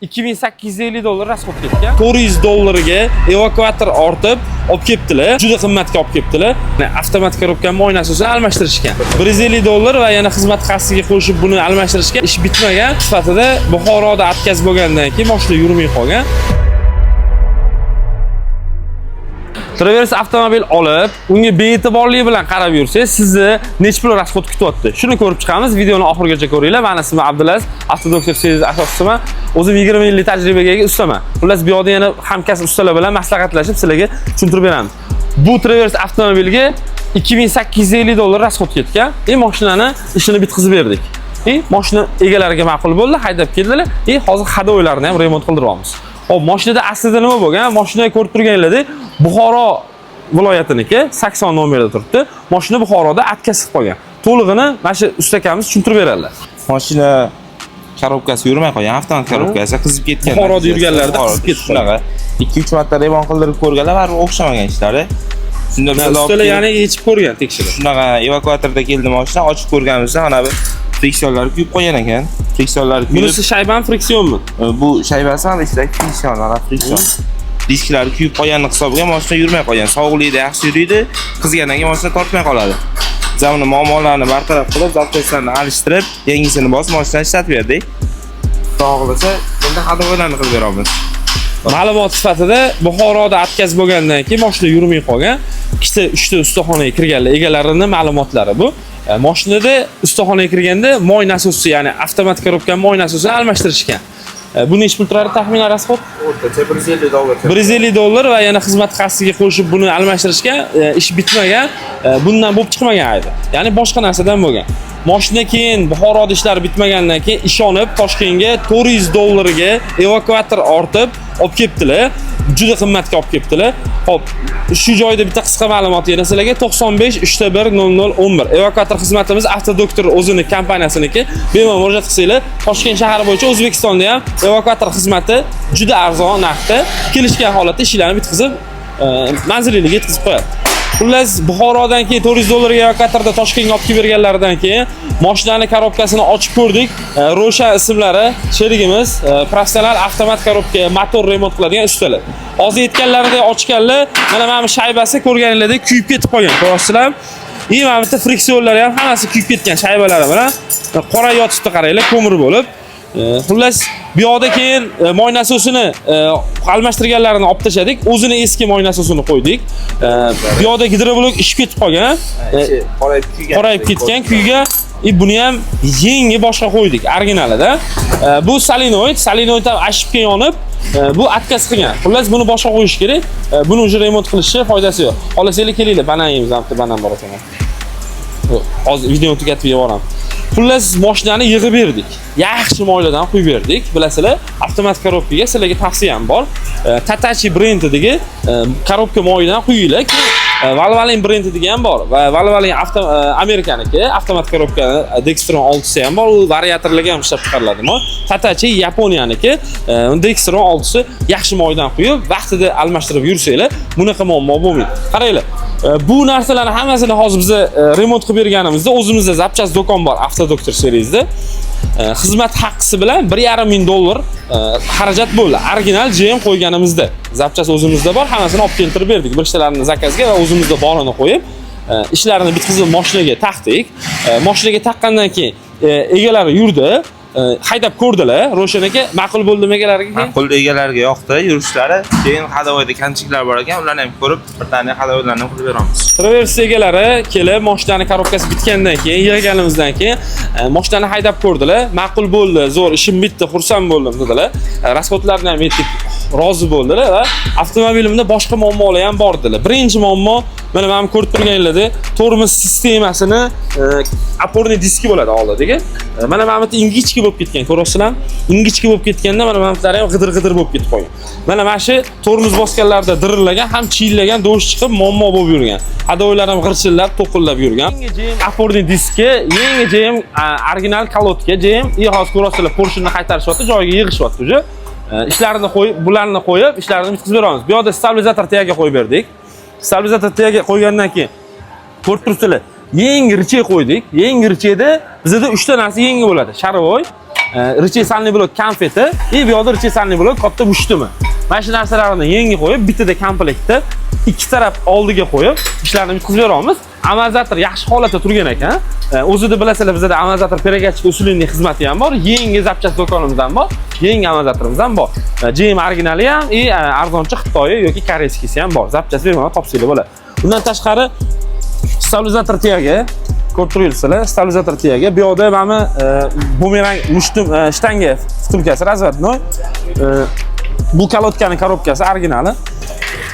2850 dollar расход ketgan. 400 dollarga evakuator ortib olib kelibdilar. Juda qimmatga olib kelibdilar. Avtomat korobkani moynasini almashtirishgan. 150 dollar va yana xizmat haqiga qo'shib buni almashtirishgan. Ish bitmagan sifatida Buxoroda отказ bo'lgandan keyin mashina yurmay qolgan. Traverse avtomobil olib, unga bee'tiborlik bilan qarab yursangiz, sizni necha pul расход kutyapti. Shuni ko'rib chiqamiz. Videoni oxirigacha ko'ringlar. Mani ismim Abdulaziz, Avtodoktor servis asoschisiman. O'zim 20 yillik tajribaga ega ustaman. Xullas, bu yoqda yana hamkasb ustalar bilan maslahatlashib sizlarga tushuntirib beramiz. Bu Traverse avtomobilga 2850 dollar расход ketgan. E mashinani ishini bitkazib berdik. E mashina egalariga ma'qul bo'ldi, haydab keldilar. E hozir ходовойlarni ham remont qildiryapmiz. Xo'p, mashinada aslida nima bo'lgan? Mashina ko'rib turganinglardek Buxoro viloyatiniki 80 nomerda turibdi. Mashina Buxoroda отказ qilib qolgan. To'lig'ini mana shu ustakamiz tushuntirib beradilar. Mashina korobkasi yurmay qolgan, avtomat korobkasi qizib ketgan. Buxoroda yurganlarda qizib ketib Shunaqa. 2-3 marta remont qildirib ko'rganlar, baribir o'xshamagan ishlari. Shunda biz Ustalar ya'ni yechib ko'rgan, tekshirib. Shunaqa evakuatorda keldi mashina, ochib ko'rganimizda ana bu friksionlar kuyib qolgan ekan. Friksionlar kuyib. Bunisi shaybami, friksionmi? Bu shaybasi ham ichidagi friksion, ana friksion. Disklari kuyib qolganini hisobiga mashina yurmay qolgan. Sovuqlikda yaxshi yuriydi, qizgandan keyin mashina tortmay qoladi. Biz uni muammolarni bartaraf qilib, zapchastlarni alishtirib, yangisini bosib mashinani ishlatib berdik. Xudo xohlasa, bunda ходовойlarni qilib beramiz. Ma'lumot sifatida Buxoroda отказ bo'lgandan keyin mashina yurmay qolgan. Ikkita, uchta ustaxonaga kirganlar, egalarini ma'lumotlari bu. Mashinada ustaxonaga kirganda moy nasosi, ya'ni avtomat korobkani moy nasosini almashtirishgan. Bu necha pul turadi taxminan расход? O'rtacha 150 dollar. 150 dollar va yana xizmat haqiga qo'shib buni almashtirishgan, ish bitmagan, bundan bo'lib chiqmagan aybi. Ya'ni boshqa narsadan bo'lgan. Mashina keyin Buxoroda ishlari bitmagandan keyin ishonib Toshkentga 400 dollarga evakuator ortib olib kelibdilar. Juda qimmatga olib kelibdilar. Xo'p, shu joyda bitta qisqa ma'lumot yana sizlarga: 95 31 00 11 evakuator xizmatimiz Avtodoktor o'zini kompaniyasiniki. Bemalol murojaat qilsanglar, Toshkent shahri bo'yicha O'zbekistonda ham evakuator xizmati juda arzon narxda kelishgan holatda ishlarni bitkazib, manzilingizga yetkazib qo'yadi. Xullas, Buxorodan keyin 400 dollarga evakuatorda Toshkentga olib kelib berganlaridan keyin mashinani korobkasini ochib ko'rdik. Roshan ismlari sherigimiz, professional avtomat korobka, motor remont qiladigan ustalar. Hozir aytganlaridek ochganlar, mana bu shaybasi ko'rganinglardek kuyib ketib qolgan, ko'ryapsizlar. И mana bu yerda friksionlari ham hammasi kuyib ketgan shaybalari bilan qora yotibdi, qaranglar, ko'mir bo'lib. Xullas, bu yoqda keyin moy nasosini almashtirganlarini olib tashladik. O'zini eski moy nasosini qo'ydik. Bu yoqda gidroblok ishib ketib qolgan. Qorayib kuygan. Qorayib ketgan, kuygan. И buni ham yangi boshqa qo'ydik, originalida. Bu solenoid, solenoid ham ошибка yonib, bu отказ qilgan. Xullas, buni boshqa qo'yish kerak. Buni уже remont qilishni foydasi yo'q. Xohlasanglar kelinglar, banan yeymiz, bitta banan bor ekan. Hozir videoni tugatib yuboraman. Xullas, mashinani yig'ib berdik. Yaxshi moylardan quyib berdik. Bilasizlar, avtomat korobkaga sizlarga tavsiyam bor. Tatachi brendidagi korobka moyidan quyinglar. Keyin Valvoline brendidagi ham bor va Valvoline avto Amerikaniki avtomat korobka Dextron 6 ham bor. U variatorlarga ham ishlab chiqariladi moy. Tatachi Yaponiyaniki, Dextron 6 yaxshi moydan quyib, vaqtida almashtirib yursanglar, bunaqa muammo bo'lmaydi. Qaranglar, bu narsalarni hammasini hozir biz remont qilib berganimizda o'zimizda zapchast do'kon bor Avtodoktor serizda. Xizmat haqqisi bilan 1,5 ming dollar xarajat bo'ldi. Original GM qo'yganimizda. Zapchast o'zimizda bor, hammasini olib keltirib berdik. Bir ishlarini zakazga va o'zimizda borini qo'yib, ishlarini bitkazib mashinaga taqdik. Mashinaga taqqandan keyin egalari yurdi, haydab ko'rdilar. Roshan aka, ma'qul bo'ldimi egalariga keyin? Ma'qul, egalariga yoqdi yurishlari. Keyin ходовойda kamchiliklar bor ekan, ularni ham ko'rib, birdaniga ходовойlarni qilib beramiz. Traverse egalari kelib, mashinani korobkasi bitgandan keyin, yig'ganimizdan keyin mashinani haydab ko'rdilar. Ma'qul bo'ldi, zo'r, ishim bitdi, xursand bo'ldim dedilar. Расходlarni ham aytdik, rozi bo'ldilar va avtomobilimda boshqa muammolar ham bor dedilar. Birinchi muammo mana ko'rib turganinglardek tormoz sistemasini опорный diski bo'ladi oldidagi. Mana bu yerda ingichka bo'lib ketgan, ko'ryapsizlarmi? Ingichka bo'lib ketganda mana bu yerlari ham g'idir-g'idir bo'lib ketib qolgan. Mana shu tormoz bosganlarida dirillagan, ham chiyillagan dovush chiqib muammo bo'lib yurgan. Ходовойlar ham g'irchillab, to'qillab yurgan. Yangi JM опорный diski, yangi JM original колодка JM. И hozir ko'ryapsizlar, Porsche'ni qaytarishyapti, joyiga yig'ishyapti уже. Ishlarini qo'yib, bularni qo'yib, ishlarini bitkazib beramiz. Bu yoqda stabilizator tagiga qo'yib berdik. Stabilizator tagiga qo'ygandan keyin ko'rib turibsizlar, yangi рычаг qo'ydik. Yangi рычагda bizda 3 ta narsa yangi bo'ladi. Шаровой, Рычаг сальный блок конфеты и bu yoqda рычаг сальный блок katta mushtimi. Mana shu narsalarni yangi qo'yib, bittada komplektda ikki taraf oldiga qo'yib, ishlarni bitkazib beramiz. Amortizator yaxshi holatda turgan ekan. O'zida bilasizlar, bizda amortizator перекачка усиленный xizmati ham bor, yangi запчасть do'konimiz ham bor, yangi amortizatorimiz ham bor. GM originali ham и arzonchi Xitoyi yoki корейский si ham bor. Запчасть bemalol topsanglar bo'ladi. Undan tashqari stabilizator тяга ko'rib turibsizlar, stabilizator тяга. Bu yoqda mana bumerang mushtum shtanga втулка si разводной. Bu колодка ni коробка si originali.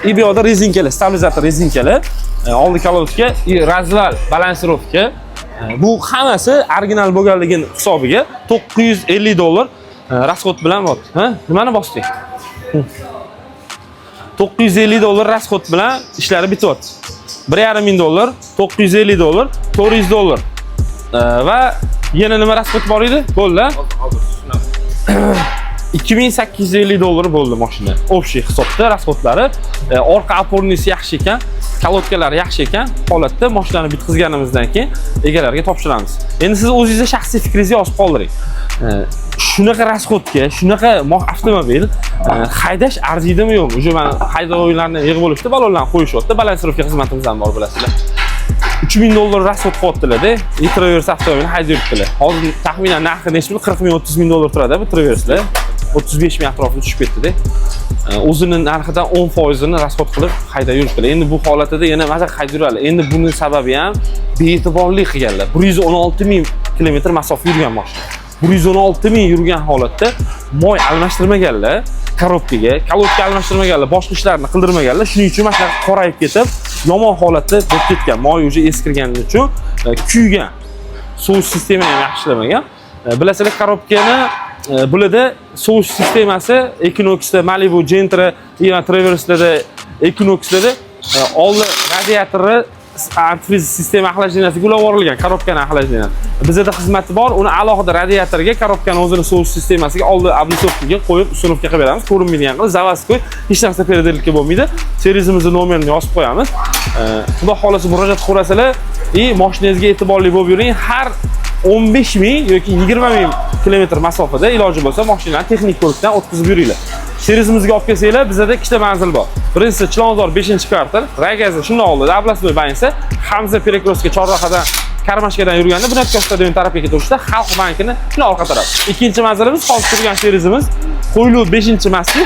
И bu yoqda rezinkali, stabilizator rezinkali, oldi колодка и развал балансировка. Bu hammasi original bo'lganligini hisobiga 950 dollar расход bilan bor. Ha? Nimani bosdik? 950 dollar расход bilan ishlari bityapti. 1,5 ming dollar, 950 dollar, 400 dollar. Va yana nima расход bor edi? Bo'ldi. 2850 dollar bo'ldi mashina. Общий hisobda расход lari. Orqa опорный si yaxshi ekan, колодка lari yaxshi ekan. Holatda mashinani bitkazganimizdan keyin egalariga topshiramiz. Endi siz o'zingizni shaxsiy fikringizni yozib qoldiring. Shunaqa расход ga, shunaqa avtomobil haydash arziydimi yo'qmi? Уже mana haydovlarni yig'ib olishdi, balonlarni qo'yishyapti. Балансировка xizmatimiz ham bor, bilasizlar. 3000 dollar расход qilyaptilar-da. И Traverse avtomobilini haydab yuribdilar. Hozir taxminan narxi nechi pul? 40 ming, 30 ming dollar turadi bu Traverse'lar. 35 ming atrofida tushib ketdi-da. O'zini narxidan 10 foizini расход qilib haydab yuribdilar. Endi bu holatida yana maza haydab yuradi. Endi buni sababi ham bee'tiborlik qilganlar. 116 ming kilometr masofa yurgan mashina. 116 ming yurgan holatda moy almashtirmaganlar, коробка ga, колодка almashtirmaganlar, boshqa ishlarni qildirmaganlar. Shuning uchun mana shunaqa qorayib ketib, yomon holatda bo'lib ketgan. Moy уже eskirgani uchun kuygan. Sovush sistema ham yaxshi ishlamagan. Bilasizlar, коробка ni bularda sovush sistemasi Equinoxda, Malibu, Gentra, и Traverse'larda, Equinox'larda oldi radiatori antifriz sistema охлаждения siga ulab yuborilgan, коробка ni охлаждения. Bizada xizmati bor, uni alohida radiatorga, коробка ni o'zini sovush sistemasiga, oldi облицовка ga qo'yib, установка qilib beramiz. Ko'rinmaydigan qilib, заводской, hech narsa переделка bo'lmaydi. Servisimizning nomerini yozib qo'yamiz. Xudo xohlasa murojaat qilaverasizlar и mashinangizga e'tiborli bo'lib yuring. Har 15 ming yoki 20 ming kilometr masofada iloji bo'lsa mashinani texnik ko'rikdan o'tkazib yuringlar. Servisimizga olib kelsanglar, bizada ikkita manzil bor. Birinchisi Chilonzor 5-kvartal, Raygazi shundan oldida областной больница, Hamza перекрёстка chorrahadan Karmashkadan yurganda Bunyodkor stadion tarafga ketuvchida Xalq bankini shuni orqa taraf. Ikkinchi manzilimiz hozir turgan servisimiz Qo'yluv 5-massiv,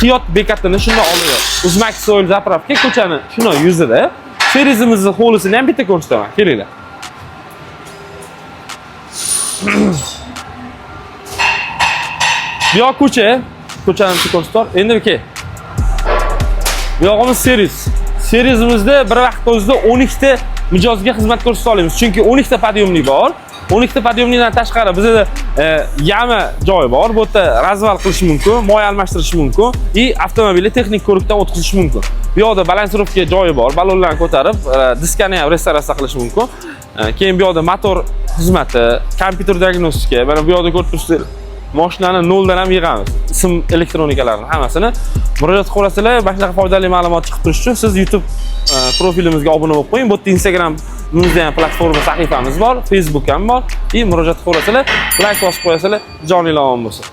Qiyot bekatini shundan oldida. Uzmak Soil заправка ko'chani shuni yuzida. Servisimizni hovlisini ham bitta ko'rsataman. Kelinglar. Bu yoq ko'cha, ko'chani bitta ko'rsator. Endi kel. Bu yog'imiz servis. Servisimizda bir vaqt o'zida 12 ta mijozga xizmat ko'rsata olamiz. Chunki 12 ta подъёмник bor. 12 ta подъёмник dan tashqari bizda яма joyi bor. Bu yerda развал qilish mumkin, moy almashtirish mumkin и avtomobilni texnik ko'rikdan o'tkazish mumkin. Bu yoqda балансировка joyi bor. Ballonlarni ko'tarib, diskani ham restavratsiya qilish mumkin. Keyin bu yoqda motor xizmati, kompyuter diagnostika, mana bu yoqda ko'rib turibsizlar. Mashinani noldan ham yig'amiz. Sim elektronikalarni hammasini murojaat qilasizlar. Mana shunaqa foydali ma'lumot chiqib turishi uchun siz YouTube profilimizga obuna bo'lib qo'ying. Bu yerda Instagramimizda ham platforma sahifamiz bor, Facebook ham bor. И murojaat qilasizlar, like bosib qo'yasizlar, joninglar omon bo'lsin.